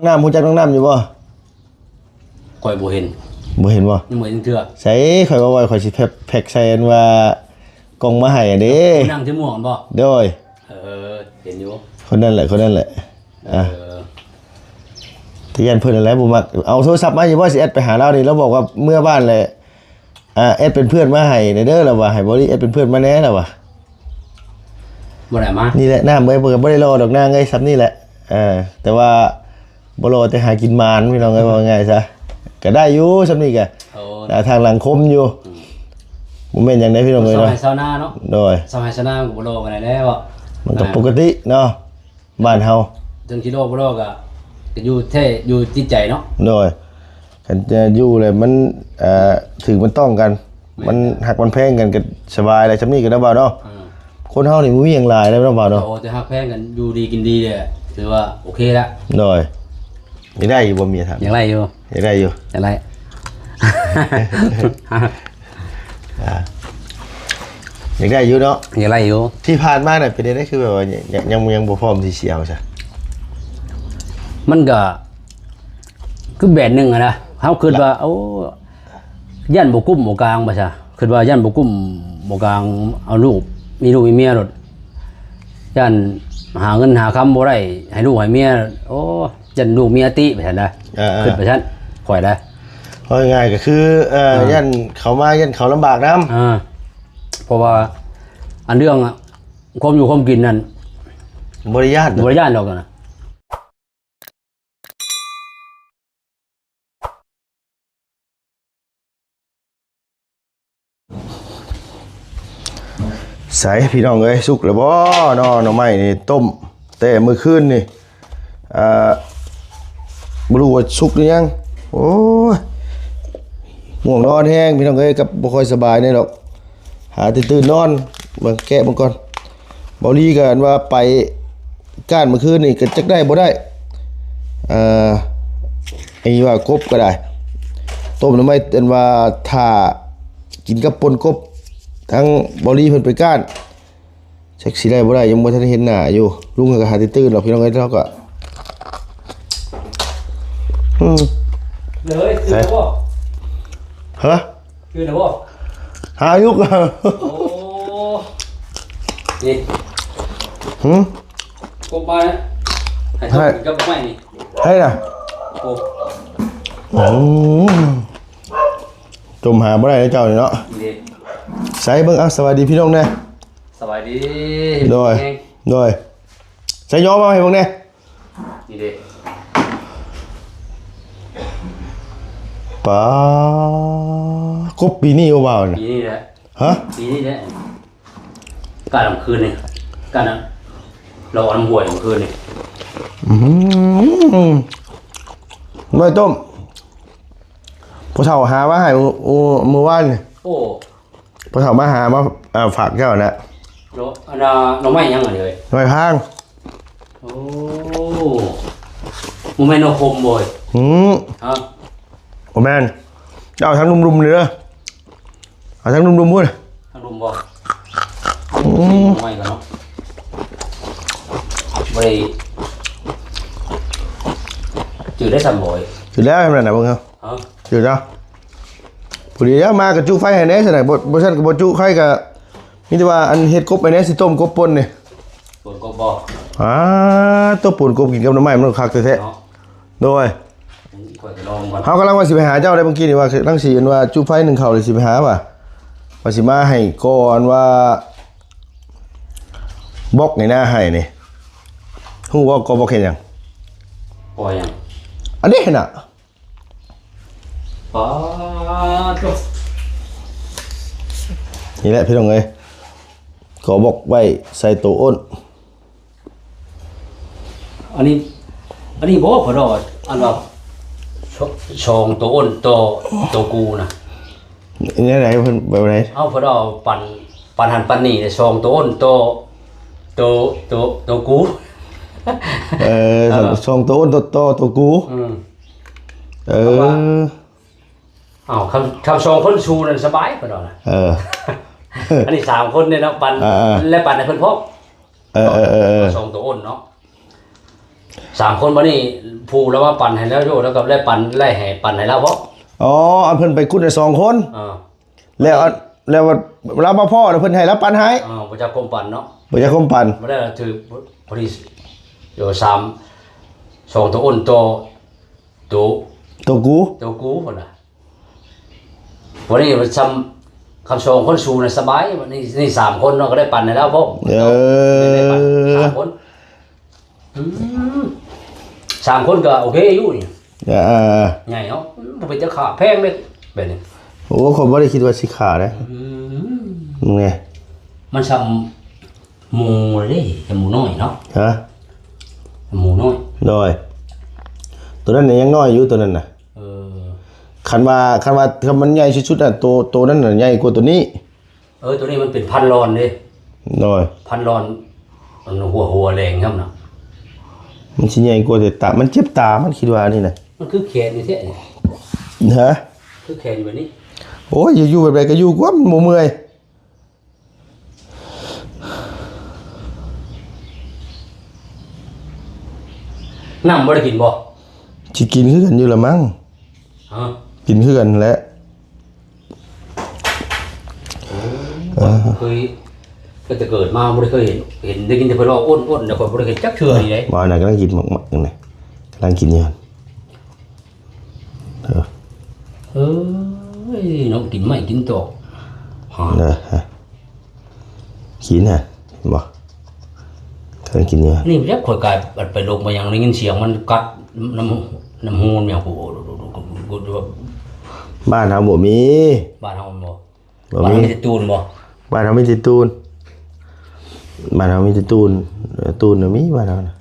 ນ້ຳ ຮູ້ຈັກນ້ອງນ້ຳຢູ່ບໍ່? ຂ້ອຍບໍ່ເຫັນ ບໍ່ເຫັນບໍ່? ຍັງບໍ່ເຫັນເທື່ອ. ໃສ ຂ້ອຍວ່າ ວ່າຂ້ອຍຊິແພັກ ແພັກໃສ່ອັນວ່າກ່ອງມາໃຫ້ຫັ້ນເດ້. ຜູ້ນັ່ງຖືໝວກຫັ້ນບໍ່? ໂດຍ. ເອີ ເຫັນຢູ່. ຄົນນັ້ນແຫຼະ ຄົນນັ້ນແຫຼະ. ອ່າ ເອີ ແຕ່ຢ້ານເພິ່ນນັ້ນແຫຼະບໍ່ມັກ. ເອົາໂທລະສັບມາຢູ່ບໍ່? ຊິແອັດໄປຫາລາວນີ້. ລາວບອກວ່າເມືອບ້ານແຫຼະ. ອ່າ ແອັດເປັນເພື່ອນມາໃຫ້ແດ່ເດີ ລາວວ່າ. ໃຫ້ບໍລິແອັດເປັນເພື່ອນມາແດ່ ລາວວ່າ. ບໍ່ໄດ້ມາ. ນີ້ແຫຼະ ນ້ຳເອີຍ ເພິ່ນກໍບໍ່ໄດ້ຫຼໍ່ດອກນາງເອີຍ ສ່ຳນີ້ແຫຼະ. ເອີ ແຕ່ວ່າບໍ່ຫຼໍ່ແຕ່ຫາກິນໝານ ພີ່ນ້ອງເອີຍ ເວົ້າງ່າຍຊະ ກໍໄດ້ຢູ່ສ່ຳນີ້ກະ. ໂອ້ ໜ້າທາງຫຼັງຄົມຢູ່. ອືມ ບໍ່ແມ່ນຫຍັງໃດພີ່ນ້ອງເອີຍເນາະ. ຊາວໄຮ່ຊາວນາເນາະ. ໂດຍ. ຊາວໄຮ່ຊາວນາມັນກໍບໍ່ຫຼໍ່ປານໃດແລ້ວ. ມັນກໍ ອ່າ ປົກກະຕິເນາະ ບ້ານເຮົາ. ເຖິງຊິຫຼໍ່ບໍ່ຫຼໍ່ກໍ ກໍຢູ່ແທ້ ຢູ່ຈິດໃຈເນາະ. ໂດຍ. ຄັນຈະຢູ່ແລ້ວມັນ ເອີ ຖືກມັນຕ້ອງກັນ ແມ່ນ ມັນຮັກມັນແພງກັນກໍສະບາຍແລ້ວ ສ່ຳນີ້ກໍໄດ້ບ່າວເນາະ. ອືມ ຄົນເຮົານີ້ບໍ່ມີຫຍັງຫຼາຍແລ້ວເນາະບ່າວເນາະ. ໂອ້ ແຕ່ຮັກແພງກັນ ຢູ່ດີກິນດີແຫຼະ ຖືວ່າໂອເຄລະ. ໂດຍ. ຢາກໄດ້ຢູ່ບໍ່ເມຍ? ຖາມ. ຢາກໄດ້ຢູ່. ຢາກໄດ້ຢູ່. ຢາກໄດ້. ອ່າ ຢາກໄດ້ຢູ່ເນາະ. ຢາກໄດ້ຢູ່. ທີ່ຜ່ານມານະເປັນໄດ? ຄືແບບວ່າຍັງ ຍັງ ຍັງບໍ່ພ້ອມທີ່ຊິເອົາຊະ. ມັນກໍ ຄືແບບໜຶ່ງຫັ້ນນະ ເຮົາຄິດວ່າ ໂອ້ ຢ້ານບໍ່ກຸ້ມບໍ່ກາງວ່າຊະ ຄິດວ່າຢ້ານບໍ່ກຸ້ມບໍ່ກາງ ເອົາລູກ ມີລູກມີເມຍໂລດ ຢ້ານຫາເງິນຫາຄຳບໍ່ໄດ້ ໃຫ້ລູກໃຫ້ເມຍ ໂອ້ ຢ້ານລູກເມຍຕິ ວ່າຊັ້ນນະ. ເອີໆ ຄິດວ່າຊັ້ນ ຂ້ອຍນະ. ເວົ້າງ່າຍໆ ກໍຄື ເອີ ເອີ ຢ້ານເຂົາມາ ຢ້ານເຂົາລຳບາກນຳ. ເອີ ເພາະວ່າອັນເລື່ອງຄວາມຢູ່ຄວາມກິນນັ້ນ ບໍ່ໄດ້ຢ້ານ ບໍ່ໄດ້ຢ້ານດອກນະ. ໃສພີ່ນ້ອງເອີຍ ສຸກແລ້ວບໍ່ເນາະ? ໜໍ່ໄມ້ນີ້ຕົ້ມແຕ່ມື້ຄືນນີ້ ອ່າ ບໍ່ຮູ້ວ່າສຸກຫຼືຍັງ. ໂອ້ຍ ງ່ວງນອນແຮງພີ່ນ້ອງເອີຍ ກັບບໍ່ຄ່ອຍສະບາຍແນ່ດອກ. ຫາແຕ່ຕື່ນນອນ. ເບິ່ງ ແກະເບິ່ງກ່ອນ. ເບົາລີກໍອັນວ່າໄປກ້ານມື້ຄືນນີ້ ກໍຈັກໄດ້ບໍ່ໄດ້. ເອີ ອັນນີ້ວ່າກົບກໍໄດ້ ຕົ້ມໜໍ່ໄມ້ ອັນວ່າຖ້າກິນກັບປົ່ນກົບ. ທາງເບົາລີເພິ່ນໄປກ້ານ ຈັກຊິໄດ້ບໍ່ໄດ້ ຍັງບໍ່ທັນເຫັນໜ້າຢູ່. ລຸງກໍຫາແຕ່ຕື່ນດອກ ພີ່ນ້ອງເອີຍ. ເຮົາກໍ ອືມ ເລີຍ ຕື່ນແລ້ວບໍ່? ຮະ? ຄືນະບໍ່? ຫາຢູ່. ໂອ້ ນີ້ ຫື? ກົບມານະ ໃຫ້ ໃຫ້ ເຂົ້າກັບໄມ້ນີ້ ໃຫ້ນະ. ໂອ້ ອືມ ຈົ່ມຫາບໍ່ໄດ້ເຈົ້ານີ້ເນາະ. ນີ້ເດ້ ໃສເບິ່ງ. ເອົາ ສະບາຍດີພີ່ນ້ອງແດ່. ສະບາຍດີ. ໂດຍ ໂດຍ. ໃສຍໍມາໃຫ້ເບິ່ງແດ່. ນີ້ເດ້ ປາ ກົບປີນີ້ບໍ່ວ່ານະ? ປີນີ້ແຫຼະ. ຮະ? ປີນີ້ແຫຼະ. ການມື້ຄືນນີ້ ການນະ ລອນຳຫ້ວຍມື້ຄືນນີ້. ອືມ ໜໍ່ໄມ້ຕົ້ມ ພໍ່ເຖົ້າຫາມາໃຫ້ມື້ ມື້ວານນີ້. ໂອ້ ພໍ່ເຖົ້າມາຫາ ມາ ອ່າ ຝາກເຈົ້ານະ. ເນາະ ອັນນ່າ ໜໍ່ໄມ້ຫຍັງອັນນີ້ເອີຍ? ໜໍ່ໄມ້ພາງ. ໂອ້ ບໍ່ແມ່ນໜໍ່ຂົມບໍ່ເອີຍ? ຫືມ ຮະ? ບໍ່ແມ່ນ. ເອົາທາງລຸ່ມໆນີ້ເດີ ເອົາທາງລຸ່ມໆພຸ້ນ. ທາງລຸ່ມບໍ່? ອືມ ໜໍ່ໄມ້ກໍເນາະ ບໍ່ໄດ້ຈື່ໄດ້ສ່ຳບໍ່ເອີຍ? ຈື່ແລ້ວ ແມ່ນນະ ເບິ່ງເອົາ. ເອີ ຢູ່ເນາະ ພໍດີແລ້ວ ມາກໍຈຸໄຟໃຫ້ແດ່ຊັ້ນນະ. ບໍ່ ບໍ່ຊັ້ນກໍບໍ່ຈຸໄຟ ກໍມີແຕ່ວ່າອັນເຮັດກົບໃຫ້ແດ່ ຊິຕົ້ມກົບປົ່ນນີ້. ປົ່ນກົບບໍ່? ອ່າ ຕົວປົ່ນກົບກິນກັບໜໍ່ໄມ້ມັນຄັກແທ້ໆ ເນາະ. ໂດຍ ຂ້ອຍຈະລອງກ່ອນ. ເຮົາກຳລັງວ່າຊິໄປຫາເຈົ້າໄດ໋ ເມື່ອກີ້ນີ້ວ່າ ທັງສີ່ອັນວ່າຈຸໄຟໜຶ້ງເຂົ້າ ແລ້ວຊິໄປຫາວ່າ ວ່າຊິມາໃຫ້ກ່ອນວ່າ ບລັອກນີ້ນະ ໃຫ້ນີ້ ຮູ້ບໍ່ ກໍບລັອກເຮັດຫຍັງ? ກໍຫຍັງ? ອັນນີ້ຫັ້ນນະ. ປາດໂທ້ ນີ້ແຫຼະພີ່ນ້ອງເອີຍ ກໍບລັອກໄວ້ໃສ່ໂຕໂອ້ນ. ອັນນີ້ ອັນນີ້ບໍ່ ພໍ່ດອກ ອັນວ່າ ສ- ສອງໂຕໂອ້ນຕໍ່ໂຕກູນະ. ແນວໃດເພິ່ນ ແບບໃດ? ເອົາ ພໍ່ດອກ ປັນ ປັນຫັ້ນປັນນີ້ ສອງໂຕໂອ້ນຕໍ່ໂຕ ໂຕ ໂຕກູ. ເອີ ເອີ ສອງ ສອງໂຕໂອ້ນຕໍ່ ຕໍ່ໂຕກູ. ອືມ ເອີ ເພາະວ່າ ອ້າວ ຄັນ ຄັນສອງຄົນສູ້ນັ້ນສະບາຍ ເພິ່ນວ່ານະ. ເອີ ອັນນີ້ສາມຄົນເດ້ເນາະ ປັນ ເອີໆ ແລະ ປັນໃຫ້ເພິ່ນພ້ອມ. ເອີໆໆໆ ສອງໂຕໂອ້ນເນາະ. ສາມຄົນ ບັດນີ້ຜູ້ລາວມາປັ່ນໃຫ້ລາວຢູ່ ລາວກໍໄດ້ປັ່ນ ໄດ້ໃຫ້ປັ່ນໃຫ້ລາວບໍ? ອໍ ອັນເພິ່ນໄປຂຸດໃຫ້ສອງຄົນ ເອີ ແລ້ວ ແລ້ວລາວມາພໍ້ ແລ້ວເພິ່ນໃຫ້ລາວປັ່ນໃຫ້. ເອີ ບໍ່ຈັກຄວາມປັ່ນເນາະ ບໍ່ຈັກຄວາມປັ່ນ ບໍ່ໄດ້ຖືກ ພໍດີຢູ່ ສາມ ສອງໂຕໂອ້ນ ໂຕ ໂຕ ໂຕກູ ໂຕກູພຸ້ນນະ. ວັນນີ້ມັນຊ່ຳ ຄຳສອງຄົນ ສູນະສະບາຍ ວັນນີ້ ນີ້ສາມຄົນເນາະ ກໍໄດ້ປັ່ນໃຫ້ລາວພ້ອມ. ເອີ ໄດ້ປັ່ນສາມຄົນ. ອືມ ສາມຄົນກໍໂອເຄຢູ່ນີ້. ເອີ ໃຫຍ່ເນາະ ບໍ່ເປັນຕາຂ້າແພງເດ້ແບບນີ້. ໂອ້ ຂ້ອຍບໍ່ໄດ້ຄິດວ່າຊິຂ້າເດ້. ອືມ ນີ້ ມັນຊ່ຳໝູເດ້ ແຕ່ໝູນ້ອຍເນາະ. ຮະ? ໝູນ້ອຍ. ໂດຍ ໂຕນັ້ນຍັງນ້ອຍຢູ່ ໂຕນັ້ນນະ. ເອີ ຄັນວ່າ ຄັນວ່າ ຄັນມັນໃຫຍ່ສຸດໆນະ ໂຕ ໂຕນັ້ນນະໃຫຍ່ກວ່າໂຕນີ້. ເອີ ໂຕນີ້ມັນເປັນພັນລອນເດ້. ໂດຍ ພັນລອນ ອັນຫົວ ຫົວແດງຊ້ຳນະ. ມັນຊິໃຫຍ່ກວ່າ ແຕ່ຕາ ມັນເຈັບຕາ ມັນຄິດວ່ານີ້ນະ. ມັນຄືແຂນນີ້ແທ້ນີ້. ຮະ? ຄືແຂນແບບນີ້. ໂອ້ຍ ຢູ່ແບບໃດກໍຢູ່ກວ່າ ມັນບໍ່ເມື່ອຍ. ນ້ຳບໍ່ໄດ້ກິນບໍ່? ຊິກິນຄືກັນຢູ່ລະມັງ. ຮະ? ກິນຄືກັນແຫຼະ. ໂອ້ ເອີ ຂ້ອຍ ຕັ້ງແຕ່ເກີດມາບໍ່ໄດ້ເຄີຍເຫັນ ເຫັນ ໄດ້ຍິນແຕ່ເພິ່ນເວົ້າ ອ້ນໆ ແຕ່ຂ້ອຍບໍ່ໄດ້ເຫັນຈັກເທື່ອນີ້ເດ້. ບໍ່ ອັນນັ້ນກຳລັງກິນໝາກໆ ນັ້ນນະ ກຳລັງກິນຢູ່ຫັ້ນ. ເອີ ເອີຍ ນ້ອງກິນໄມ້ກິນຕອກ. ຮະ? ເອີ ກິນຫັ້ນ ເຫັນບໍ່? ກຳລັງກິນຢູ່. ນີ້ແຫຼະ ຂ້ອຍກາຍໄປຫຼົບມາຫຍັງ ໄດ້ຍິນສຽງມັນກັດນ້ຳ ນ້ຳຮູນຫຍັງ. ບ້ານເຮົາບໍ່ມີ. ບ້ານເຮົາບໍ່? ບໍ່ມີ. ບ້ານເຮົາມີແຕ່ຕູນບໍ່? ບ້ານເຮົາມີແຕ່ຕູນ. ບ້ານເຮົາມີແຕ່ຕູນ. ເອີ ຕູນນະມີ ບ້ານເຮົານະ.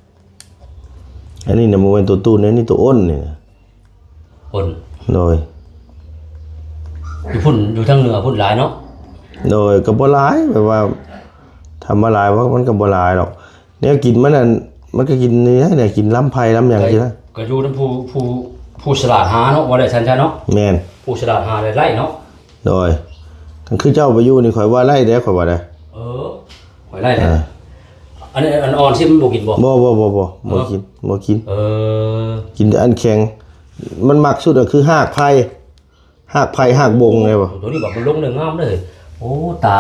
ອັນນີ້ນະບໍ່ແມ່ນໂຕຕູນເດ້ ນີ້ໂຕອ້ນນີ້ນະ. ອ້ນ. ໂດຍ. ຢູ່ພຸ້ນ ຢູ່ທາງເໜືອພຸ້ນຫຼາຍເນາະ? ໂດຍ ກໍບໍ່ຫຼາຍ ແບບວ່າ ຖາມວ່າຫຼາຍບໍ່? ມັນກໍບໍ່ຫຼາຍດອກ. ແນວກິນມັນນັ້ນ ມັນກໍກິນນີ້ແຫຼະ ກິນລຳໄຜ່ລຳຫຍັງຊີ້ນະ. ກໍຢູ່ນຳຜູ້ ຜູ້ ຜູ້ສະຫຼາດຫາເນາະ ວ່າໄດ້ຊັ້ນຊະເນາະ. ແມ່ນ. ຜູ້ສະຫຼາດຫາໄດ້ໄດ້ເນາະ. ໂດຍ. ຄັນຄືເຈົ້າໄປຢູ່ນີ້ ຂ້ອຍວ່າໄດ້ເດ້ ຂ້ອຍວ່າໄດ້. ເອີ ຂ້ອຍໄດ້ແຫຼະ. ເອີ ອັນນີ້ ອັນອ່ອນຊິມັນບໍ່ກິນບໍ່? ບໍ່ ບໍ່ ບໍ່ ບໍ່ ບໍ່ກິນ ບໍ່ກິນ. ເອີ ກິນແຕ່ອັນແຂງ. ມັນມັກສຸດກໍຄືຮາກໄຜ່ ຮາກໄຜ່ ຮາກບົງແມ່ນບໍ່? ໂຕນີ້ບັກມັນລົງໄດ້ງາມເດ້. ໂອ້ ຕາ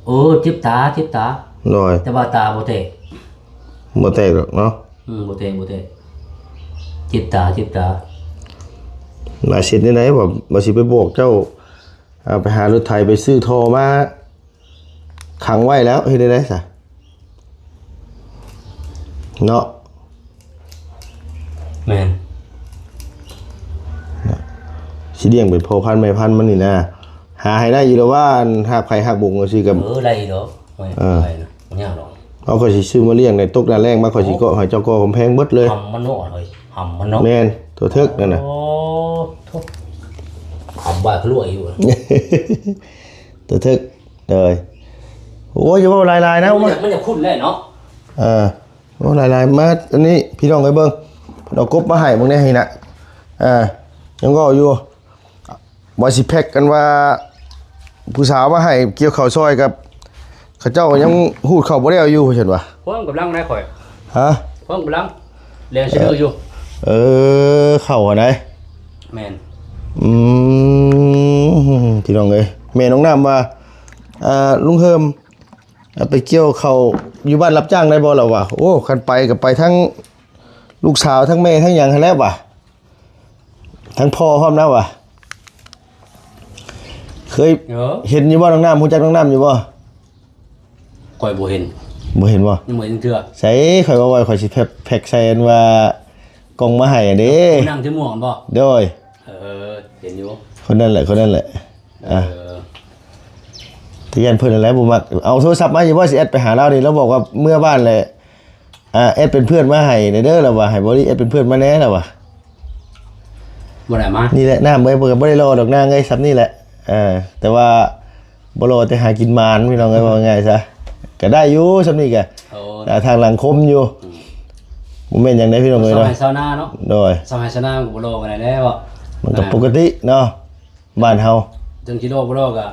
ເອີ ເຈັບຕາ ເຈັບຕາ. ໂດຍ. ແຕ່ວ່າຕາບໍ່ແຕກ. ບໍ່ແຕກດອກເນາະ. ອືມ ບໍ່ແຕກ ບໍ່ແຕກ. ເຈັບຕາ ເຈັບຕາ. ວ່າຊິເຮັດແນວໃດ ວ່າ ວ່າຊິໄປບອກເຈົ້າ ເອົາໄປຫາລົດໄຖໄປຊື້ທໍ່ມາຂັງໄວ້ແລ້ວ ເຮັດແນວໃດຊະ ເນາະ? ແມ່ນ. ຊິລ້ຽງເປັນພໍ່ພັນແມ່ພັນມັນນີ້ນະ ຫາໃຫ້ໄດ້ຢູ່ແລ້ວວ່າ ອັນຮາກໄຜ່ຮາກບົງຈັ່ງຊີ້ກໍ ເອີ ໄດ້ຢູ່ດອກ. ເອີ ໄປນະ ບໍ່ຍາກດອກ. ເອົາ ຂ້ອຍຊິຊື້ມາລ້ຽງໃນຕົກໜ້າແລ້ງມາ ຂ້ອຍຊິເກາະໃຫ້ເຈົ້າກໍ່ກຳແພງເບິດເລີຍ. ຫຳມັນເນາະ ຫຳມັນເນາະ. ແມ່ນ ໂຕເຖິກນັ້ນນະ. ໂອ້ ໂທ້ ຫຳບາດລວຍຢູ່ ໂຕເຖິກ. ໂດຍ. ໂອ້ຍ ຢ່າເວົ້າຫຼາຍໆນະ ມັນຢາກ ມັນຢາກຂຸ້ນແຫຼະເນາະ. ເອີ ເວົ້າຫຼາຍໆ ມາ ອັນນີ້ພີ່ນ້ອງເອີຍ ເບິ່ງ ເພິ່ນເອົາກົບມາໃຫ້ເບິ່ງແດ່ ນີ້ນະ. ເອີ ຍັງເວົ້າຢູ່ ວ່າຊິແພັກກັນວ່າ ຜູ້ສາວມາໃຫ້ກ່ຽວເຂົ້າຊ່ອຍກັບ ເຂົາເຈົ້າຍັງຮູດເຂົ້າບໍ່ແລ້ວຢູ່ ເພິ່ນວ່າ. ພ້ອມກຳລັງນະຂ້ອຍ. ຮະ? ພ້ອມກຳລັງ ແລ່ນສະດືຢູ່. ເອີ ເຂົ້າຫັ້ນໃດ. ແມ່ນ. ອືມ ພີ່ນ້ອງເອີຍ ແມ່ນ້ອງນ້ຳວ່າ ອ່າ ລຸງເຮີມ ໄປກ່ຽວເຂົ້າຢູ່ບ້ານຮັບຈ້າງໄດ້ບໍ່ລະວ່າ. ໂອ້ ຄັນໄປກໍໄປທັງລູກສາວ ທັງແມ່ ທັງຫຍັງຫັ້ນແຫຼະວ່າ. ທັງພໍ່ພ້ອມນະວ່າ. ເຄີຍ ເອີ ເຫັນຢູ່ບໍ່ນ້ອງນ້ຳ? ຮູ້ຈັກນ້ອງນ້ຳຢູ່ບໍ່? ຂ້ອຍບໍ່ເຫັນ. ບໍ່ເຫັນບໍ່? ຍັງບໍ່ເຫັນເທື່ອ. ໃສ ຂ້ອຍວ່າ ຂ້ອຍຊິແພັກ ແພັກໃສ່ອັນວ່າກ່ອງມາໃຫ້ເດ້. ຜູ້ນັ່ງຖືໝວກຫັ້ນບໍ່? ໂດຍ. ເອີ ເຫັນຢູ່. ຄົນນັ້ນແຫຼະ ຄົນນັ້ນແຫຼະ. ເອີ ອ່າ ແຕ່ຢ້ານເພິ່ນນັ້ນແຫຼະບໍ່ມັກ. ເອົາໂທລະສັບມາຢູ່ບໍ່? ຊິແອັດໄປຫາລາວນີ້. ລາວບອກວ່າເມືອບ້ານແຫຼະ. ອ່າ ແອັດເປັນເພື່ອນມາໃຫ້ແດ່ເດີ ລາວວ່າ ໃຫ້ບໍລິແອັດເປັນເພື່ອນມາແດ່ ລາວວ່າ. ບໍ່ໄດ້ມາ. ນີ້ແຫຼະ ນ້ຳເອີຍ ບໍ່ ບໍ່ໄດ້ຫຼໍ່ດອກນາງເອີຍ ສ່ຳນີ້ແຫຼະ. ເອີ ແຕ່ວ່າບໍ່ຫຼໍ່ແຕ່ຫາກິນໝານ ພີ່ນ້ອງເອີຍ ເວົ້າງ່າຍຊະ ກໍໄດ້ຢູ່ສ່ຳນີ້ກະ. ໂອ້ ໜ້າທາງຫຼັງຄົມຢູ່. ອືມ ບໍ່ແມ່ນຫຍັງໃດພີ່ນ້ອງເອີຍເນາະ ຊາວໄຮ່ຊາວນາເນາະ. ໂດຍ. ຊາວໄຮ່ຊາວນາມັນກໍບໍ່ຫຼໍ່ປານໃດແລ້ວ. ມັນກໍປົກກະຕິເນາະ. ບ້ານເຮົາ ເຖິງຊິຫຼໍ່ບໍ່ຫຼໍ່ກໍ ກໍ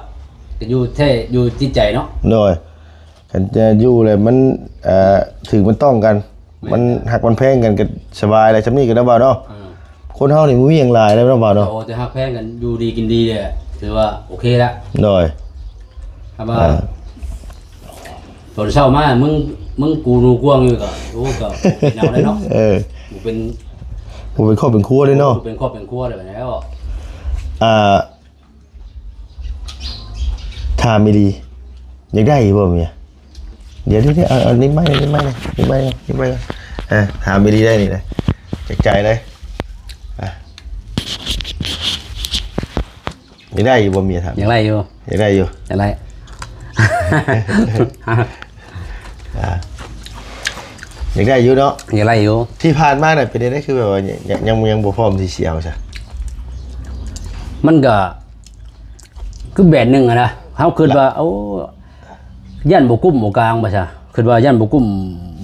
ຢູ່ແທ້ ຢູ່ຈິດໃຈເນາະ. ໂດຍ. ຄັນຈະຢູ່ແລ້ວມັນ ເອີ ຖືກມັນຕ້ອງກັນ ມັນຮັກມັນແພງກັນກໍສະບາຍແລ້ວ ຊ່ຳນີ້ກໍໄດ້ບ່າວເນາະ. ເອີ ຄົນເຮົານີ້ບໍ່ມີຫຍັງຫຼາຍແລ້ວເນາະບ່າວເນາະ. ໂອ້ ແຕ່ຮັກແພງກັນ ຢູ່ດີກິນດີແຫຼະ ຖືວ່າໂອເຄລະ. ໂດຍ ຖ້າວ່າ ເອີ ຕອນເຊົ້າມາ ມຶງ ມຶງກູໜູກວາງຢູ່ກໍ ໂອ້ ກໍບໍ່ເປັນຫຍັງແລ້ວເນາະ. ເອີ ບໍ່ເປັນ ບໍ່ເປັນຄອບເປັນຄົວເລີຍເນາະ. ບໍ່ເປັນຄອບເປັນຄົວແລ້ວບັດນີ້. ອ່າ ຖາມອີ່ຫຼີ ຢາກໄດ້ຢູ່ບໍ່ເມຍ? ດຽວໆ ເອົາ ເອົາ ນີ້ໄມ້ ນີ້ໄມ້ ນີ້ໄມ້ ນີ້ໄມ້ ອ່າ ຖາມອີ່ຫຼີໄດ້ນີ້ນະ ຈາກໃຈເລີຍ. ອ່າ ຢາກໄດ້ຢູ່ບໍ່ເມຍ? ຖາມ ຢາກໄດ້ຢູ່ ຢາກໄດ້ຢູ່ ຢາກໄດ້ ອ່າ ຢາກໄດ້ຢູ່ເນາະ. ຢາກໄດ້ຢູ່. ທີ່ຜ່ານມານະ ເປັນຈັ່ງໃດ ຄືແບບວ່າ ຍັງ ຍັງ ຍັງບໍ່ພ້ອມທີ່ຊິເອົາຊະ? ມັນກະ ຄືແບບໜຶ່ງຫັ້ນນະ ເຮົາຄິດວ່າ ໂອ້ ຢ້ານບໍ່ກຸ້ມບໍ່ກາງວ່າຊະ ຄິດວ່າຢ້ານບໍ່ກຸ້ມ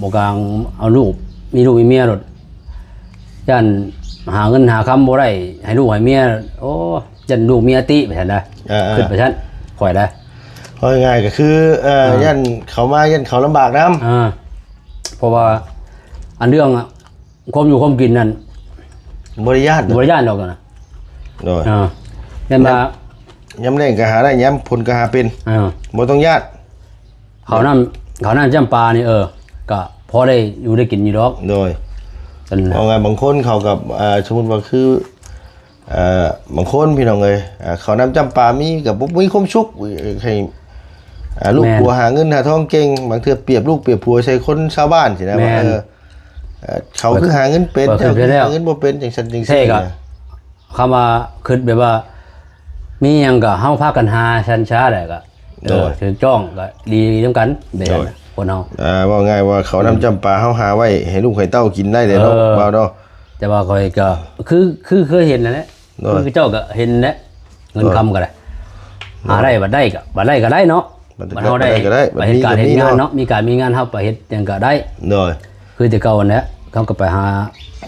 ບໍ່ກາງ ເອົາລູກ ມີລູກມີເມຍໂລດ ຢ້ານຫາເງິນຫາຄຳບໍ່ໄດ້ ໃຫ້ລູກໃຫ້ເມຍ ໂອ້ ຢ້ານລູກເມຍຕິ ວ່າຊັ້ນນະ. ເອີໆ ຄິດໄປຊັ້ນ ຂ້ອຍນະ ເວົ້າງ່າຍໆ ກໍຄື ເອີ ເອີ ຢ້ານເຂົາມາ ຢ້ານເຂົາລຳບາກນຳ. ເອີ ເພາະວ່າອັນເລື່ອງ ຄວາມຢູ່ຄວາມກິນນັ້ນ ບໍ່ໄດ້ຢ້ານ ບໍ່ໄດ້ຢ້ານດອກນະ. ໂດຍ ອ່າ ແມ່ນວ່າ ຍາມ ຍາມແລ້ງກໍຫາໄດ້ ຍາມຝົນກໍຫາເປັນ ອ່າ ບໍ່ຕ້ອງຢ້ານ. ເຂົ້ານ້ຳ ເຂົ້ານ້ຳຈ້ຳປານີ້ ເອີ ກໍພໍໄດ້ຢູ່ໄດ້ກິນຢູ່ດອກ. ໂດຍ ເວົ້າງ່າຍ ບາງຄົນເຂົາກໍ ອ່າ ສົມມຸດວ່າຄື ເອີ ບາງຄົນ ພີ່ນ້ອງເອີຍ ເຂົ້ານ້ຳຈ້ຳປາມີ ກໍບໍ່ມີຄວາມສຸກ ໃຫ້ ອ່າ ລູກ ແມ່ນ ຜົວຫາເງິນຫາທອງເກັ່ງ ບາງເທື່ອປຽບລູກປຽບຜົວໃສ່ຄົນຊາວບ້ານຊີ້ນະ ວ່າ ເອີ ເອີ ເຂົາຄືຫາເງິນເປັນ ເຈົ້າຄືຫາເງິນບໍ່ເປັນ ຈັ່ງຊັ້ນຈັ່ງຊີ້ນະ. ຄຳວ່າຄິດແບບວ່າ ມີຫຍັງກໍເຮົາພາກັນຫາຊັ້ນຊາແຫຼະ ກໍ ໂດຍ ຖືກຕ້ອງ ກໍດີນຳກັນ ແບບນັ້ນ ໂດຍ ຄົນເຮົາ ອ່າ ເວົ້າງ່າຍວ່າເຂົ້ານ້ຳຈ້ຳປາເຮົາຫາໄວ້ໃຫ້ລູກໃຫ້ເຕົ້າກິນໄດ້ເດ້ເນາະ ເອີ ບ່າວເນາະ. ແຕ່ວ່າຂ້ອຍກໍຄື ຄືເຄີຍເຫັນນັ້ນແຫຼະ ໂດຍ ຄືເຈົ້າກໍເຫັນແຫຼະ ເງິນຄຳກໍໄດ້ ໂດຍ ຫາໄດ້ ບັດໄດ້ກໍ ບັດໄດ້ກໍໄດ້ເນາະ ບັດເຮົາໄດ້ ໄດ້ກໍໄດ້ ໄປເຮັດການເຮັດງານເນາະ ມີການມີງານເຮົາໄປເຮັດຫຍັງກໍໄດ້ ໂດຍ ຄືແຕ່ເກົ່າຫັ້ນແຫຼະ ເຮົາກໍໄປຫາ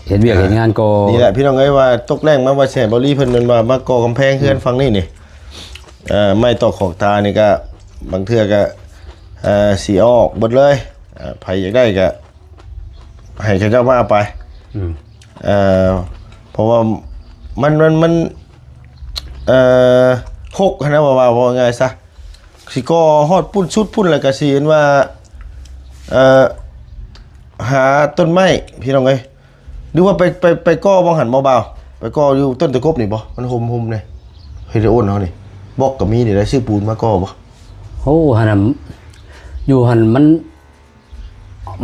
ເຮັດວຽກເຮັດງານກໍ ນີ້ແຫຼະ ພີ່ນ້ອງເອີຍ ວ່າຕົກແລງມາວ່າແຊບໍລີເພິ່ນແມ່ນວ່າມາກໍ່ກຳແພງເຮືອນຝັ່ງນີ້ນີ້ ເອີ ໄມ້ຕອກຂອກຕານີ້ກໍບາງເທື່ອກໍ ເອີ ຊິເອົາອອກເບິດເລີຍ ເອີ ໃຜຢາກໄດ້ກໍ ໃຫ້ເຂົາເຈົ້າມາເອົາໄປ ອືມ ເອີ ເພາະວ່າມັນ ມັນ ມັນ ເອີ ຫົກຫັ້ນນະ ເວົ້າ ເວົ້າງ່າຍຊະ ຊິກໍ່ຮອດພຸ້ນສຸດພຸ້ນ ແລ້ວກໍຊິເຫັນວ່າ ເອີ ຫາຕົ້ນໄມ້ ພີ່ນ້ອງເອີຍ ຫຼືວ່າໄປ ໄປ ໄປກໍ່ບ່ອນຫັ້ນບໍ່ບ່າວ? ໄປກໍ່ຢູ່ຕົ້ນຕະກົບນີ້ບໍ່? ມັນຮົ່ມໆ ນີ້ ເຮັດໃຫ້ໂອນເຮົານີ້ ບລັອກກໍມີນີ້ ໄດ້ຊື້ປູນມາກໍ່ບໍ່? ໂອ້ ຫັ້ນນະ ຢູ່ຫັ້ນມັນ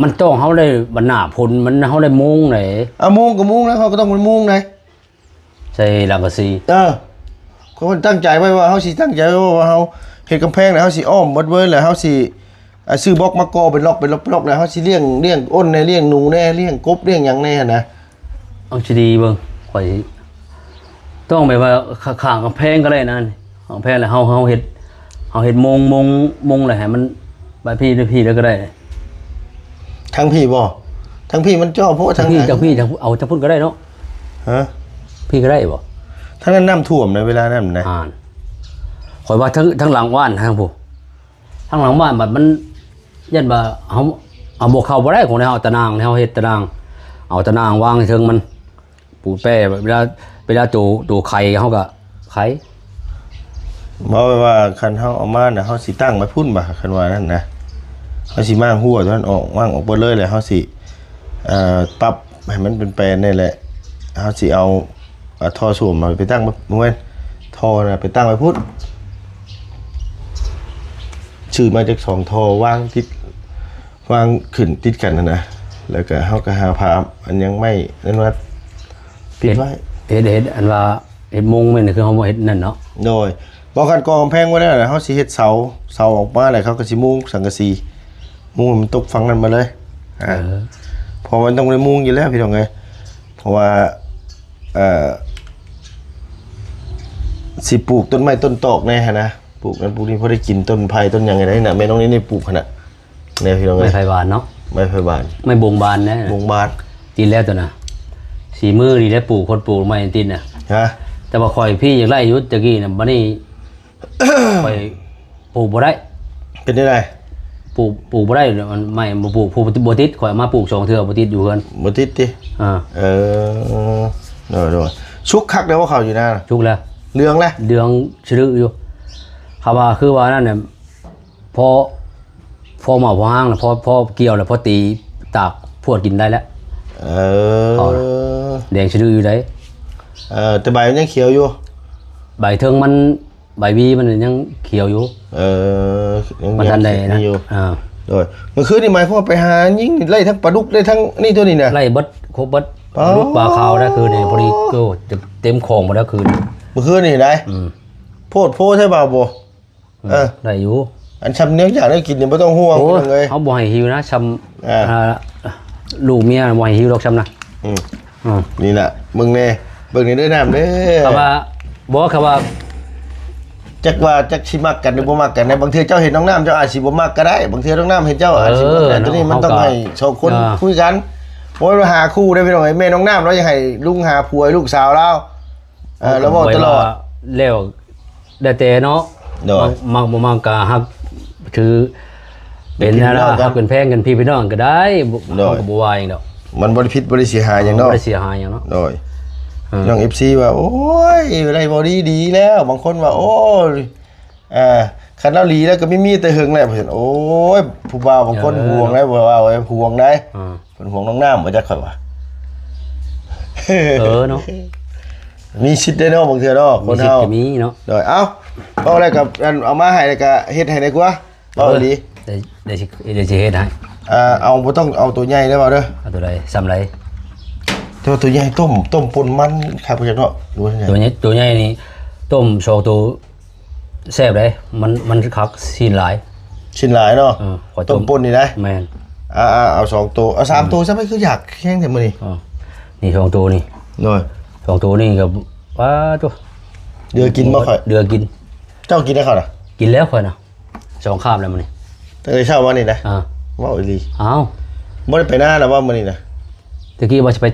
ມັນຕ້ອງເຮົາໄດ້ ບັດໜ້າຝົນມັນ ເຮົາໄດ້ມຸງໃດ. ອາ ມຸງກໍມຸງແລ້ວ ເຮົາກໍຕ້ອງໄປມຸງໃດ ໃສ່ສັງກະສີ. ເອີ ເຂົາຕັ້ງໃຈໄວ້ວ່າ ເຮົາຊິຕັ້ງໃຈໄວ້ວ່າ ເຮົາເຮັດກຳແພງແລ້ວ ເຮົາຊິອ້ອມເບິດເວີຍ ແລ້ວເຮົາຊິ ອ່າ ຊື້ບລັອກມາກໍ່ເປັນລັອກ ເປັນລັອກ ເປັນລັອກ ແລ້ວເຮົາຊິລ້ຽງ ລ້ຽງໂອນແດ່ ລ້ຽງໜູແດ່ ລ້ຽງກົບ ລ້ຽງຫຍັງແດ່ຫັ້ນນະ. ເອົາຊິດີເບິ່ງ ຂ້ອຍຕ້ອງແບບວ່າ ຂ້າງ ຂ້າງກຳແພງກໍໄດ້ນະ ຂ້າງກຳແພງແລ້ວເຮົາ ເຮົາເຮັດ ເຮົາເຮັດມຸງ ມຸງ ມຸງແລ້ວໃຫ້ມັນໄປພີ້ ໄປພີ້ແລ້ວກໍໄດ້. ທາງພີ້ບໍ່? ທາງພີ້ມັນເຈາະໂພດ ທາງພີ້ ທາງພີ້ ທາງ ເອົາທາງພຸ້ນກໍໄດ້ເນາະ. ຮະ? ພີ້ກໍໄດ້ບໍ່? ທາງນັ້ນນ້ຳຖ້ວມໃນເວລານັ້ນນະ. ອ່າ ຂ້ອຍວ່າທາງ ທາງຫຼັງບ້ານ ທາງພຸ້ນ ທາງຫຼັງບ້ານບັດມັນ ຢ້ານວ່າເຮົາ ເອົາບໍ່ເຂົ້າບໍ່ໄດ້ ຂອງເຮົາຕາໜ່າງ ເຮົາເຮັດຕາໜ່າງ ເອົາຕາໜ່າງວາງໃຫ້ເທິງມັນ ປູແປ້ ເວລາ ເວລາໂຕ ໂຕໄຂ່ເຮົາກໍໄຂ່. ເວົ້າແບບວ່າຄັນເຮົາເອົາມານະ ເຮົາຊິຕັ້ງໄວ້ພຸ້ນບາ ຄັນວ່ານັ້ນນະ ເຮົາຊິມ້າງຮົ້ວຕົວນັ້ນອອກ ມ້າງອອກເບິດເລີຍ ແລ້ວເຮົາຊິ ເອີ ປັບໃຫ້ມັນເປັນແປນນີ້ແຫຼະ ເຮົາຊິເອົາ ອ່າ ທໍ່ສ້ວມມາໄປຕັ້ງ ບໍ່ແມ່ນ ທໍ່ນະໄປຕັ້ງໄວ້ພຸ້ນ ຊື້ມາຈັກສອງທໍ່ວາງຕິດ ວາງຂຶ້ນຕິດກັນຫັ້ນນະ ແລ້ວກໍເຮົາກໍຫາຜ້າອັນຫຍັງໄມ້ນັ້ນມາປິດໄວ້ ເຮັດ ເຮັດ ເຮັດອັນວ່າເຮັດມຸງແມ່ນ ຄືເຮົາບໍ່ເຮັດນັ້ນເນາະ. ໂດຍ ບໍ່ ຄັນກໍ່ກຳແພງໄວ້ແລ້ວ ເຮົາຊິເຮັດເສົາ ເສົາອອກມາ ແລ້ວເຂົາກໍຊິມຸງສັງກະສີ ມຸງໃຫ້ມັນຕົກຝັ່ງນັ້ນໝົດເລີຍ. ອ່າ ເອີ ເພາະມັນຕ້ອງໄດ້ມຸງຢູ່ແລ້ວ ພີ່ນ້ອງເອີຍ ເພາະວ່າ ເອີ ຊິປູກຕົ້ນໄມ້ຕົ້ນຕອກແດ່ຫັ້ນນະ ປູກນັ້ນປູກນີ້ພໍໄດ້ກິນ ຕົ້ນໄຜ່ຕົ້ນຫຍັງໄດ້ນະ ແມ່ນ້ອງນີ້ໄດ້ປູກຫັ້ນນະ ແນວພີ່ນ້ອງເອີຍ ໄມ້ໄຜ່ບານເນາະ ໄມ້ໄຜ່ບານ ໄມ້ບົງບານນະ ບົງບານ ຕິດແລ້ວຕົວນະ ສີມືນີ້ແຫຼະປູກ ຄົນປູກໄມ້ຕິດນະ. ຮະ? ແຕ່ວ່າຂ້ອຍພີ້ຢາກໄດ້ຢູ່ຕະກີ້ນະ ບັດນີ້ ຂ້ອຍປູກບໍ່ໄດ້. ເປັນຈັ່ງໃດ? ປູກ ປູກບໍ່ໄດ້ ມັນໄມ້ບໍ່ປູກ ປູກບໍ່ຕິດ ຂ້ອຍເອົາມາປູກສອງເທື່ອບໍ່ຕິດຢູ່ເຮືອນ ບໍ່ຕິດຕິ? ອ່າ ເອີ ໂດຍໆ ສຸກຄັກແລ້ວບໍ່ເຂົ້າຢູ່ນາ? ສຸກແລ້ວ ເຫຼືອງແລ້ວ ເຫຼືອງສະດືຢູ່ ຄຳວ່າ ຄືວ່ານັ້ນນະ ພໍ ພໍເໝົາພໍຫ້າງນະ ພໍ ພໍກ່ຽວແລ້ວ ພໍຕີຕາກພວດກິນໄດ້ແລ້ວ ເອີ ເອົາລະ ແດງສະດືຢູ່ໃດ ເອີ ແຕ່ໃບມັນຍັງຂຽວຢູ່ ໃບເທິງມັນ ໃບວີມັນຍັງຂຽວຢູ່ ເອີ ຍັງ ມັນທັນໄດ້ນະ ຢູ່ ອ່າ ໂດຍ ມື້ຄືນນີ້ໝາຍຄວາມວ່າໄປຫາຍິງໄດ້ທັງປາດຸກ ໄດ້ທັງນີ້ຕົວນີ້ນະ ໄດ້ເບິດ ຄົບເບິດ ປາດຸກ ປາຂາວໄດ້ຄືນນີ້ ພໍດີ ໂອ້ ຈະເຕັມຂອງໝົດແລ້ວຄືນນີ້ ມື້ຄືນນີ້ໄດ໋ ອືມ ໂພດໂພແທ້ບ່າວບໍ່? ເອີ ໄດ້ຢູ່ ອັນຊ່ຳແນວຢາກໄດ້ກິນນີ້ບໍ່ຕ້ອງຫ່ວງ ໂອ້ຍ ພີ່ນ້ອງເອີຍ ເຮົາບໍ່ໃຫ້ຫິວນະ ຊ່ຳ ອ່າ ອ່າ ລູກເມຍບໍ່ໃຫ້ຫິວດອກຊ່ຳນະ ອືມ ອືມ ນີ້ລະ ເບິ່ງແດ່ ເບິ່ງແດ່ເດີນ້ຳເດີ ຄຳວ່າ ບໍ່ ຄຳວ່າ ຈັກວ່າ ຈັກຊິມັກກັນຫຼືບໍ່ມັກກັນນະ ບາງເທື່ອເຈົ້າເຫັນນ້ອງນ້ຳ ເຈົ້າອາດຊິບໍ່ມັກກໍໄດ້ ບາງເທື່ອນ້ອງນ້ຳເຫັນເຈົ້າອາດຊິມັກ ເອີ ແຕ່ຕົວນີ້ມັນຕ້ອງໃຫ້ສອງຄົນ ເອີ ຄຸຍກັນ ບໍ່ແມ່ນວ່າຫາຄູ່ເດ້ພີ່ນ້ອງເອີຍ ແມ່ນ້ອງນ້ຳລາວຢາກໃຫ້ລຸງຫາຜົວໃຫ້ລູກສາວລາວ ເອີ ລາວເວົ້າຕະຫຼອດ ແລ້ວ ແລ້ວແຕ່ເນາະ ໂດຍ ມັກ ມັກບໍ່ມັກກໍຮັກ ຄືເປັນ ເປັນພີ່ນ້ອງກັນ ຮັກເປັນແພງກັນ ພີ່ເປັນນ້ອງກໍໄດ້ ບໍ່ ໂດຍ ເຮົາກໍບໍ່ວ່າຫຍັງດອກ ມັນບໍ່ໄດ້ຜິດບໍ່ໄດ້ເສຍຫາຍຫຍັງເນາະ ບໍ່ໄດ້ເສຍຫາຍຫຍັງເນາະ ໂດຍ ເອີ ນ້ອງເອັຟຊີວ່າ ໂອ້ຍ ໄດ້ບໍ່ດີ ດີແລ້ວ ບາງຄົນວ່າ ໂອ້ຍ ເອີ ຄັນລາວຫຼີແລ້ວກໍມີເມຍແຕ່ເຫິງແລ້ວ ໂອ້ຍ ຜູ້ບ່າວບາງຄົນ ເອີ ຫ່ວງໄດ໋ ບໍ່ວ່າເວົ້າໃຫ້ຫ່ວງໄດ໋ ອ່າ ເພິ່ນຫ່ວງນ້ອງນ້ຳວ່າຈັກຂ້ອຍວ່າ ເອີເນາະ ມີສິດເດ້ເນາະ ບາງເທື່ອເນາະ ຄົນເຮົາ ມີສິດກໍມີເນາະ ໂດຍ ເອົ້າ ເວົ້າແລ້ວກໍ ອັນ ເອົາມາໃຫ້ແລ້ວກໍເຮັດໃຫ້ໄດ້ກວ່າ ເອີ ເວົ້າອີ່ຫຼີ ໄດ້ ໄດ້ຊິ ໄດ້ຊິເຮັດໃຫ້ ອ່າ ເອົາ ບໍ່ຕ້ອງເອົາໂຕໃຫຍ່ເດີ ເວົ້າເດີ ເອົາໂຕໃດ ຊ່ຳໃດ ແຕ່ວ່າໂຕໃຫຍ່ຕົ້ມ ຕົ້ມປົ່ນມັນຄັກເນາະ ໂຕໃຫຍ່ ໂຕໃຫຍ່ນີ້ຕົ້ມສອງໂຕ ແຊບເດ້ ມັນ ມັນຄັກ ຊີ້ນຫຼາຍ ຊີ້ນຫຼາຍເນາະ ເອີ ຂ້ອຍຕົ້ມ ຕົ້ມປົ່ນນີ້ນະ ແມ່ນ ອ່າໆ ເອົາສອງໂຕ ເອົາສາມໂຕ ອືມ ຊະ ໄປຄືຢາກແຮງແທ້ມື້ນີ້ ອໍ ນີ້ສອງໂຕນີ້ ໂດຍ ສອງໂຕນີ້ກໍ ປາໂທ້ ເດືອກິນບໍ່ຂ້ອຍ ເດືອກິນ ເຈົ້າກິນແລ້ວຂ້ອຍນະ ກິນແລ້ວຂ້ອຍນະ ສອງຄາບແລ້ວມື້ນີ້ ຕັ້ງແຕ່ເຊົ້າມານີ້ນະ ອ່າ ເວົ້າອີ່ຫຼີ ອ້າວ ບໍ່ໄດ້ໄປນາລະບໍ່ມື້ນີ້ນະ ຕະກີ້ວ່າຊິໄປ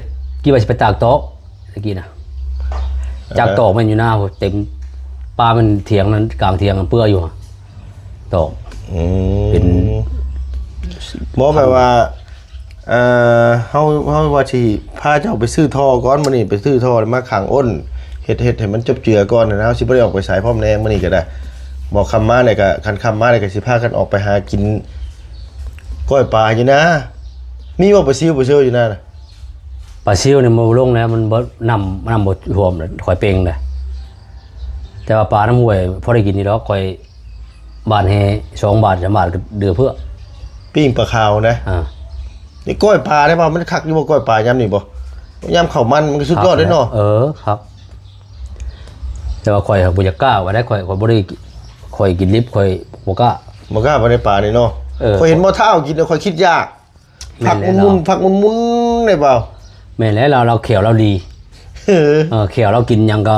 ກີ້ວ່າຊິໄປຕາກຕອກ ຕະກີ້ນະ ເອີ ຈາກຕອກແມ່ນຢູ່ນາພຸ້ນ ເຕັມປ່າ ແມ່ນຖຽງນັ້ນ ກາງຖຽງເປືອຢູ່ ຕອກ ອືມ ເປັນ ບໍ່ ແບບວ່າ ເອີ ເຮົາ ເຮົາວ່າຊິພາເຈົ້າໄປຊື້ທໍ່ກ່ອນ ມື້ນີ້ໄປຊື້ທໍ່ແລ້ວມາຂັງອົ້ນ ເຮັດ ເຮັດໃຫ້ມັນຈົບເຈືອກ່ອນນະ ເຮົາຊິບໍ່ໄດ້ອອກໄປໃສພ້ອມແລງມື້ນີ້ກໍໄດ້ ບໍ່ ຄ່ຳມາແລ້ວກໍ ຄັນຄ່ຳມາແລ້ວກໍຊິພາກັນອອກໄປຫາກິນກ້ອຍປາຢູ່ນາ ມີບໍ່ປາຊິວປາເຊີຢູ່ນານະ? ປາຊິວນີ້ບໍ່ລົງແລ້ວ ມັນບໍ່ ນ້ຳ ນ້ຳບໍ່ຖ້ວມ ຂ້ອຍເປັ່ງເດ້ ແຕ່ວ່າປານ້ຳຫ້ວຍພໍໄດ້ກິນຢູ່ດອກ ຂ້ອຍບາດແຮ່ສອງບາດສາມບາດກໍເດືອເພື່ອ ປີ້ງປາຂາວນະ ອ່າ ນີ້ກ້ອຍປາໄດ້ບໍ່ ມັນຄັກຢູ່ບໍ່ ກ້ອຍປາຍາມນີ້ບໍ່ ຍາມເຂົ້າມັນ ມັນກໍສຸດຍອດເດ້ເນາະ ເອີ ຄັກ ແຕ່ວ່າຂ້ອຍບໍ່ຢາກກ້າວ່າໄດ້ ຂ້ອຍ ຂ້ອຍບໍ່ໄດ້ ຂ້ອຍກິນດິບ ຂ້ອຍບໍ່ກ້າ ບໍ່ກ້າປານໃດປານີ້ເນາະ ເອີ ຂ້ອຍເຫັນໝໍ້ທ້າວກິນແລ້ວ ຂ້ອຍຄິດຢາກ ແມ່ນແລ້ວ ຜັກໝຸນໆ ເນາະ ຜັກໝຸນໆ ໄດ້ເປົ່າ ແມ່ນແລ້ວ ລາວ ລາວແຂ້ວລາວດີ ເອີ ເອີ ແຂ້ວລາວກິນຫຍັງກໍ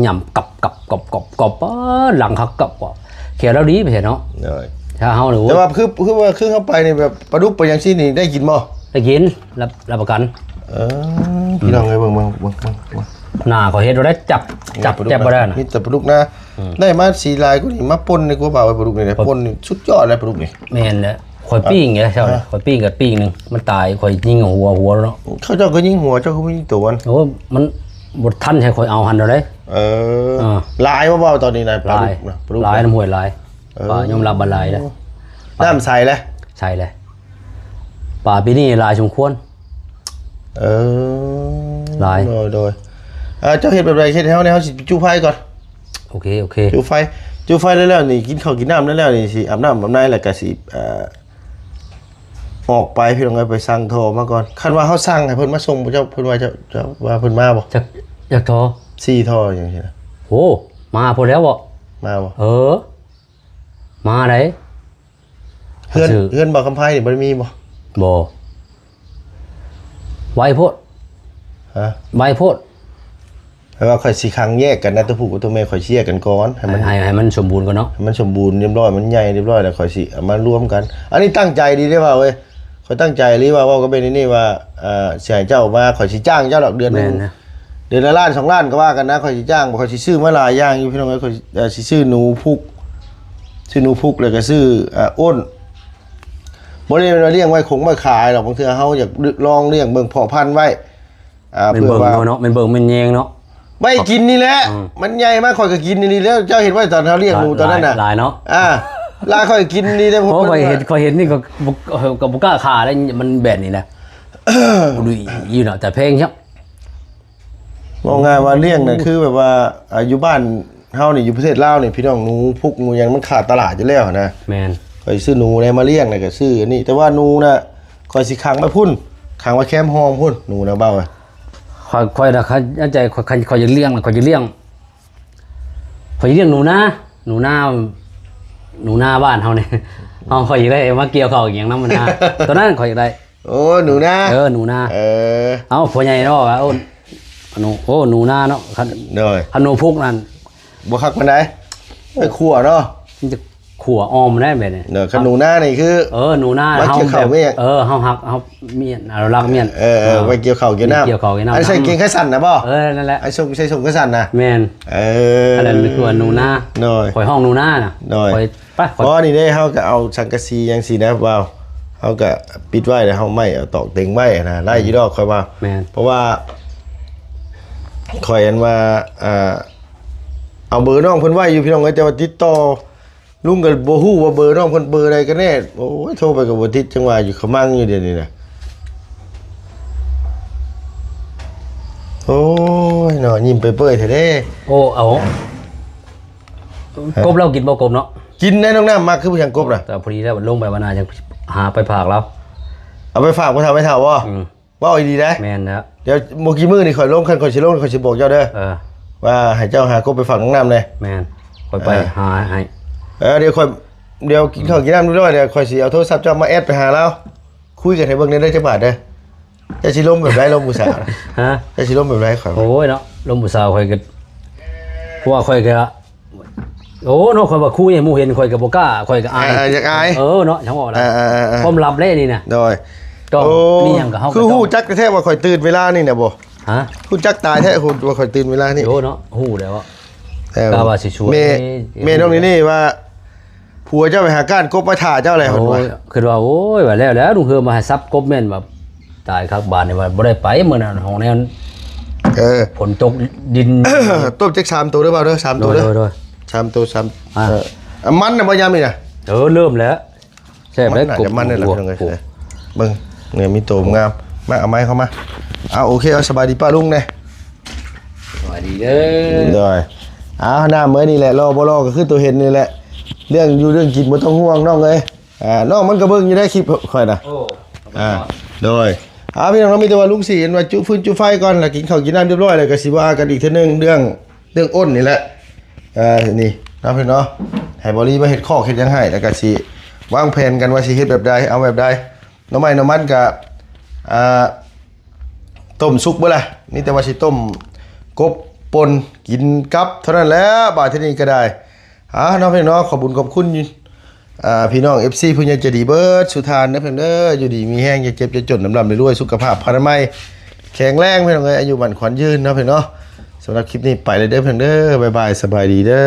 ຫຍ້ຳກັບໆໆໆ ເອີ ຫຼັງຄັກກັບ ແຂ້ວລາວດີໄປແທ້ເນາະ ໂດຍ ຖ້າເຮົານີ້ ໂອ້ຍ ແຕ່ວ່າຄື ຄືວ່າຄືເຮົາໄປນີ້ແບບປາດຸກໄປຫຍັງຊີ້ນີ້ໄດ້ກິນບໍ່? ໄດ້ກິນ ຮັບ ຮັບປະກັນ ເອີ ອືມ ພີ່ນ້ອງເອີຍ ເບິ່ງ ເບິ່ງ ເບິ່ງ ເບິ່ງ ເບິ່ງ ໜ້າເຂົາເຮັດບໍ່ໄດ້ ຈັບ ຈັບ ຈັບບໍ່ໄດ້ນະ ມີແຕ່ປາດຸກນະ ອືມ ໄດ້ມາສີຫຼາຍກວ່ານີ້ ມາປົ່ນດີກວ່າ ບ່າວ ປາດຸກນີ້ ປົ່ນ ປົນນີ້ສຸດຍອດແລ້ວ ປາດຸກນີ້ ແມ່ນແຫຼະ ຂ້ອຍປີ້ງເດ້ເຈົ້າ ຮະ ຂ້ອຍປີ້ງກັບປີ້ງໜຶ່ງ ມັນຕາຍ ຂ້ອຍຍິງຫົວ ຫົວເນາະ ເຂົາເຈົ້າກໍຍິງຫົວ ເຈົ້າຄືບໍ່ຍິງໂຕມັນ? ໂອ້ ມັນບໍ່ທັນໃຫ້ຂ້ອຍເອົາຫັ້ນດອກເດ້ ເອີ ອ່າ ຫຼາຍບໍ່ ບ່າວ ຕອນນີ້ນະ ປາດຸກນະ ປາດຸກ ຫຼາຍນະ ນ້ຳຫ້ວຍຫຼາຍ ເອີ ປາຍອມຮັບວ່າຫຼາຍແລ້ວ ນ້ຳໃສແລ້ວ ໃສແລ້ວ ປາປີນີ້ຫຼາຍສົມຄວນ ເອີ ຫຼາຍ ໂດຍ ໂດຍ ເອີ ເຈົ້າເຮັດແບບໃດ ເຮັດໃຫ້ເຮົາແດ່ ເຮົາຊິຈຸໄຟກ່ອນ ໂອເຄ ໂອເຄ ຈຸໄຟ ຈຸໄຟແລ້ວໆ ນີ້ ກິນເຂົ້າກິນນ້ຳແລ້ວໆ ນີ້ ຊິອາບນ້ຳອາບໃນ ແລ້ວກໍຊິ ເອີ ອອກໄປ ພີ່ນ້ອງເອີຍ ໄປສັ່ງທໍ່ມາກ່ອນ ຄັນວ່າເຮົາສັ່ງໃຫ້ເພິ່ນມາສົ່ງບໍ່ ເຈົ້າ ເພິ່ນວ່າ ເຈົ້າ ເຈົ້າວ່າເພິ່ນມາບໍ່? ຈັກ ຈັກທໍ່ ສີ່ທໍ່ຫຍັງຊີ້ນະ ໂອ້ ມາພຸ້ນແລ້ວບໍ່? ມາບໍ່? ເອີ ມາໄດ໋ ເຮືອນ ເຮືອນບ່າວຄຳໄພນີ້ບໍ່ໄດ້ມີບໍ່? ບໍ່ ໄວໂພດ ຮະ ໄວໂພດ ແປວ່າຂ້ອຍຊິຂັງແຍກກັນນະ ຕົວຜູ້ກັບຕົວແມ່ ຂ້ອຍຊິແຍກກັນກ່ອນ ໃຫ້ມັນ ໃຫ້ ໃຫ້ມັນສົມບູນກ່ອນເນາະ ໃຫ້ມັນສົມບູນຮຽບຮ້ອຍ ມັນໃຫຍ່ຮຽບຮ້ອຍແລ້ວ ຂ້ອຍຊິເອົາມາລວມກັນ ອັນນີ້ຕັ້ງໃຈດີເດ້ ບ່າວເອີຍ ຂ້ອຍຕັ້ງໃຈອີ່ຫຼີວ່າ ເວົ້າກັບແມ່ນີ່ນີ້ວ່າ ເອີ ຊິໃຫ້ເຈົ້າມາ ຂ້ອຍຊິຈ້າງເຈົ້າດອກເດືອນໜຶ່ງ ແມ່ນນະ ເດືອນລະລ້ານສອງລ້ານກໍວ່າກັນນະ ຂ້ອຍຊິຈ້າງ ຂ້ອຍຊິຊື້ມາຫຼາຍຢ່າງຢູ່ ພີ່ນ້ອງເອີຍ ຂ້ອຍ ເອີ ຊິຊື້ໜູພຸກ ຊື້ໜູພຸກ ແລ້ວກໍຊື້ ເອີ ໂອ້ນ ບໍ່ໄດ້ວ່າລ້ຽງໄວ້ຄົງໄວ້ຂາຍດອກ ບາງເທື່ອເຮົາຢາກລອງລ້ຽງເບິ່ງເພາະພັນໄວ້ ອ່າ ແມ່ນເບິ່ງເນາະ ເພື່ອວ່າ ແມ່ນເບິ່ງແມ່ນແຍງເນາະ ໄວ້ກິນນີ້ແຫຼະ ອືມ ມັນໃຫຍ່ມາຂ້ອຍກໍກິນນີ້ແຫຼະ ເຈົ້າເຫັນບໍ່ຕອນເຮົາລ້ຽງໝູຕອນນັ້ນນະ ຫຼາຍເນາະ ອ່າ ລາຂ້ອຍກິນນີ້ແຫຼະ ໂອ້ ຂ້ອຍເຫັນ ຂ້ອຍເຫັນນີ້ກໍບໍ່ ກໍບໍ່ກ້າຂາຍແລ້ວ ມັນແບບນີ້ນະ ບໍ່ດີຢູ່ເນາະ ແຕ່ແພງເນາະ ເວົ້າງ່າຍວ່າລ້ຽງນະ ຄືແບບວ່າ ອ່າ ຢູ່ບ້ານເຮົານີ້ ຢູ່ປະເທດລາວນີ້ ພີ່ນ້ອງ ໜູພຸກ ໜູຫຍັງ ມັນຂາດຕະຫຼາດຢູ່ແລ້ວນະ ແມ່ນ ຂ້ອຍຊື້ໜູແດ່ມາລ້ຽງ ແລ້ວກໍຊື້ອັນນີ້ ແຕ່ວ່າໜູນະ ຂ້ອຍຊິຂັງໄວ້ພຸ້ນ ຂັງໄວ້ແຄມຫ້ອງພຸ້ນ ໜູນະ ເບົາ ຂ້ອຍ ຂ້ອຍນະ ຄັນໃຈ ຂ້ອຍ ຄັນຂ້ອຍຢາກລ້ຽງ ຂ້ອຍຢາກລ້ຽງ ຂ້ອຍຢາກລ້ຽງໜູນາ ໜູນາ ໜູນາບ້ານເຮົານີ້ ເຮົາ ຂ້ອຍຢາກໄດ້ມາກ່ຽວເຂົ້າອີ່ຫຍັງນຳນະ ຕອນນັ້ນຂ້ອຍຢາກໄດ້ ໂອ້ ໜູນາ ເອີ ໜູນາ ເອີ ເອົ້າ ພໍ່ໃຫຍ່ເນາະ ວ່າ ໂອ້ ໜູ ໂອ້ ໜູນາເນາະ ຄັນ ໂດຍ ຄັນໜູພຸກນັ້ນ ບໍ່ຄັກປານໃດ ໄປຂົ້ວເນາະ ມັນຈະຂົ້ວອ່ອມໄດ້ແບບນີ້ ເນາະ ຄັນໜູນານີ້ຄື ເອີ ໜູນາ ມັນ ເຮົາ ກ່ຽວເຂົ້າແບບ ແມ່ນຫຍັງ ເອີ ເຮົາຮັກ ເຮົາ ມ້ຽນ ອະນຸລັກມ້ຽນ ເອີ ເອີ ອ່າ ໄວ້ກ່ຽວເຂົ້າກ່ຽວນ້ຳ ໄວ້ກ່ຽວເຂົ້າກ່ຽວນ້ຳ ອັນໃສ່ກາງແຂນສັ້ນນະບໍ່ ເອີ ນັ້ນແຫຼະ ໄອ້ຊົງ ໃສ່ຊົງແຂນສັ້ນນະ ແມ່ນ ເອີ ອັນນັ້ນຄືວ່າໜູນາ ໂດຍ ຂ້ອຍຮ້ອງໜູນານະ ໂດຍ ຂ້ອຍ ໄປ ບໍ່ ນີ້ເດ້ ເຮົາກໍເອົາສັງກະສີຫຍັງຊີ້ນະ ເວົ້າ ເຮົາກໍປິດໄວ້ ແລ້ວເຮົາໄມ້ເອົາຕອກເຕັງໄວ້ນະ ໄດ້ຢູ່ດອກ ຂ້ອຍວ່າ ແມ່ນ ເພາະວ່າຂ້ອຍອັນວ່າ ອ່າ ເອົາເບີນ້ອງເພິ່ນໄວ້ຢູ່ ພີ່ນ້ອງເອີຍ ແຕ່ວ່າຕິດຕໍ່ລຸງກໍບໍ່ຮູ້ວ່າເບີນ້ອງເພິ່ນເບີໃດກັນແນ່ ໂອ້ຍ ໂທໄປກໍບໍ່ຕິດ ຈັ່ງວ່າຢູ່ຂະມັງຢູ່ດຽວນີ້ນະ ໂອ້ຍເນາະ ຍິ້ມເປີຍໆແທ້ເດ້ ໂອ້ ເອົາ ກົບລາວກິນບໍ່ ກົບເນາະ ກິນແນ່ ນ້ອງນ້ຳມັກຄືຫຍັງກົບນະ ແຕ່ພໍດີແລ້ວລົງໄປວ່າໜ້າ ຍັງຫາໄປຝາກລາວ ເອົາໄປຝາກຜູ້ເຖົ້າແມ່ເຖົ້າບໍ່ ອືມ ເວົ້າອີ່ຫຼີໄດ໋ ແມ່ນແລ້ວ ດຽວບໍ່ກີ້ມື້ນີ້ຂ້ອຍລົງ ຄັນຂ້ອຍຊິລົງຂ້ອຍຊິບອກເຈົ້າເດີ ເອີ ວ່າໃຫ້ເຈົ້າຫາກົບໄປຝາກນ້ອງນ້ຳແດ່ ແມ່ນ ຂ້ອຍໄປ ເອີ ຫາໃຫ້ ເອີ ດຽວຂ້ອຍ ດຽວກິນເຂົ້າກິນນ້ຳຮຽບຮ້ອຍແລ້ວ ຂ້ອຍຊິເອົາໂທລະສັບເຈົ້າມາແອັດໄປຫາລາວ ຄຸຍກັນໃຫ້ເບິ່ງແດ່ເດີ ຈັກບາດເດີ ເຈົ້າຊິລົມແບບໃດ ລົມຜູ້ສາວນະ ຮະ ເຈົ້າຊິລົມແບບໃດຂ້ອຍ ໂອ້ຍເນາະ ລົມຜູ້ສາວຂ້ອຍກໍ ເພາະວ່າຂ້ອຍກໍ ໂອ້ເນາະ ຂ້ອຍວ່າຄຸຍໃຫ້ໝູ່ເຫັນ ຂ້ອຍກໍບໍ່ກ້າ ຂ້ອຍກໍອາຍ ອ່າ ຢາກອາຍ ເອີເນາະ ຈັ່ງວ່າ ອ່າ ຄວາມລັບເດ້ນີ້ນະ ໂດຍ ຕ້ອງ ໂອ້ ມີຫຍັງກໍເຮົາ ຄືຮູ້ຈັກແທ້ໆວ່າຂ້ອຍຕື່ນເວລານີ້ນະບໍ່ ຮະ ຮູ້ຈັກຕາຍແທ້ ຮູ້ວ່າຂ້ອຍຕື່ນເວລານີ້ ໂອ້ເນາະ ຮູ້ແລ້ວ ເອີ ກະວ່າຊິຊວນ ແມ່ ແມ່ນ້ອງນີ້ນີ້ວ່າ ຜົວເຈົ້າໄປຫາກ້ານກົບມາຖ້າເຈົ້າແລ້ວ ໂອ້ຍ ເພິ່ນວ່າ ຄິດວ່າ ໂອ້ຍ ວ່າແລ້ວແລ້ວ ລຸງເຮີມວ່າໃຫ້ສັບກົບແມ່ນວ່າ ຕາຍຄັກບາດນີ້ວ່າບໍ່ໄດ້ໄປມື້ນັ້ນ ຫ້ອງແນວ ເອີ ຝົນຕົກດິນ ຕົ້ມຈັກສາມໂຕເດີບ່າວເດີ ສາມໂຕເດີ ໂດຍ ໂດຍ ສາມໂຕ ສາມ ອ່າ ເອີ ມັນນະບໍ່ຍາມນີ້ນະ ເອີ ເລີ່ມແລ້ວ ແຊບເດ້ ມັນໜ້າຈະມັນນີ້ແຫຼະ ກົບ ພີ່ນ້ອງເອີຍ ໂອ້ ເບິ່ງ ນີ້ມີໂຕງາມ ມາ ເອົາໄມ້ເຂົ້າມາ ເອົາ ໂອເຄ ເອົາ ສະບາຍດີປ້າລຸງແດ່ ສະບາຍດີເດີ ໂດຍ ເອົາ ນ້ຳເອີຍ ນີ້ແຫຼະ ຫຼໍ່ບໍ່ຫຼໍ່ກໍຄືໂຕເຫັນນີ້ແຫຼະ ເລື່ອງຢູ່ເລື່ອງກິນບໍ່ຕ້ອງຫ່ວງນ້ອງເອີຍ ອ່າ ນ້ອງມັນກໍເບິ່ງຢູ່ໃນຄລິບຂ້ອຍນະ ໂອ້ ອ່າ ໂດຍ ອ່າ ພີ່ນ້ອງເນາະ ມີແຕ່ວ່າລຸງສີເຫັນວ່າຈຸຟືນຈຸໄຟກ່ອນ ແລ້ວກິນເຂົ້າກິນນ້ຳຮຽບຮ້ອຍ ແລ້ວກໍຊິວ່າກັນອີກເທື່ອໜຶ່ງ ເລື່ອງ ເລື່ອງອົນນີ້ແຫຼະ ອ່າ ນີ້ເນາະ ພີ່ນ້ອງເນາະ ໃຫ້ບ່າວລີມາເຮັດຄອກເຮັດຫຍັງໃຫ້ ແລ້ວກໍຊິວາງແຜນກັນວ່າຊິເຮັດແບບໃດ ເອົາແບບໃດ ໜໍ່ໄມ້ໜໍ່ມັນກໍ ອ່າ ຕົ້ມສຸກເບິດລະ ມີແຕ່ວ່າຊິຕົ້ມກົບປົ່ນກິນກັບເທົ່ານັ້ນແຫຼະ ບາດທີນີ້ກໍໄດ້ ອ່າ ເນາະ ພີ່ນ້ອງເນາະ ຂອບບຸນຂອບຄຸນ ອ່າ ພີ່ນ້ອງເອັຟຊີ ຜູ້ໃຫຍ່ໃຈດີເບິດສູ່ທ່ານເດີ ພີ່ນ້ອງເດີ ຢູ່ດີມີແຮງ ຢ່າເຈັບຢ່າຈົນ ລ່ຳໆລວຍໆ ສຸຂະພາບພະນາໄມແຂງແຮງ ພີ່ນ້ອງເອີຍ ອາຍຸໝັ້ນຂວັນຍືນເນາະ ພີ່ນ້ອງເນາະ ສຳລັບຄລິບນີ້ໄປແລ້ວເດີ ພີ່ນ້ອງເດີ ບາຍບາຍ ສະບາຍດີເດີ